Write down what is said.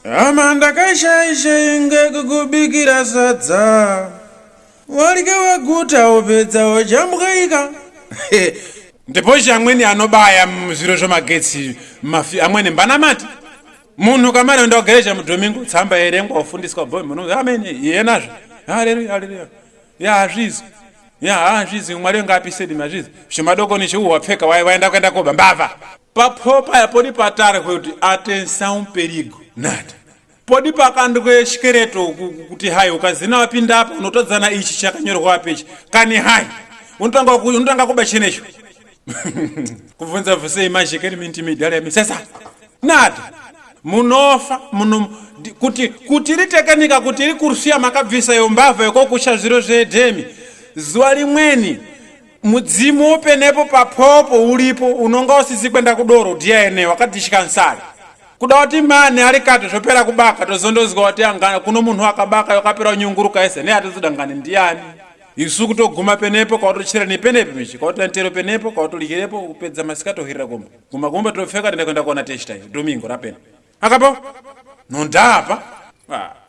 Hama ndakashaisha inge kukubikira sadza. Warye waguta wopedza wojambwaika. Ndipo amweni anobaya zviro zvemagetsi mafi amweni mbanamati. Munhu kamari enda kugereja mudomingo tsamba yerengwa ufundiswa boy munhu amen yenazvo. Haleluya haleluya. Ya hazvizi. Ya hazvizi Mwari ngaapise dima hazvizi. Zvemadoko nichi wapfeka waenda kuenda koba mbavha. Paphopa podi patare kuti atenção perigo. Nada. Podi pakandwe shikereto kuti hai ukazina wapinda apa unotodzana ichi chakanyorwa apa ichi. Kani hai. Unotanga unotanga kuba chenecho. Kubvunza você imagem que me intimidar a mim. César. Nada. Munofa muno kuti kuti ritekenika kuti rikursiya makabvisa iyo mbavha yokokusha zviro zvedhemi. Zuva rimweni mudzimu upenepo paphopo ulipo unonga usisi kwenda kudoro DNA wakadishika nsari kuda kuti mani ari kati zvopera kubaka tozondozwa kuti angana kuno munhu akabaka yakapera nyunguruka yese ne atizodangani ndiani isu kutoguma penepo kautochera nepenepo michi kautoantero penepo kautolikirepo kupedza masika tohirira kumba guma kumba topfeka tenda kuenda kuona teshita iyo domingo rapena akapo nondapa ah.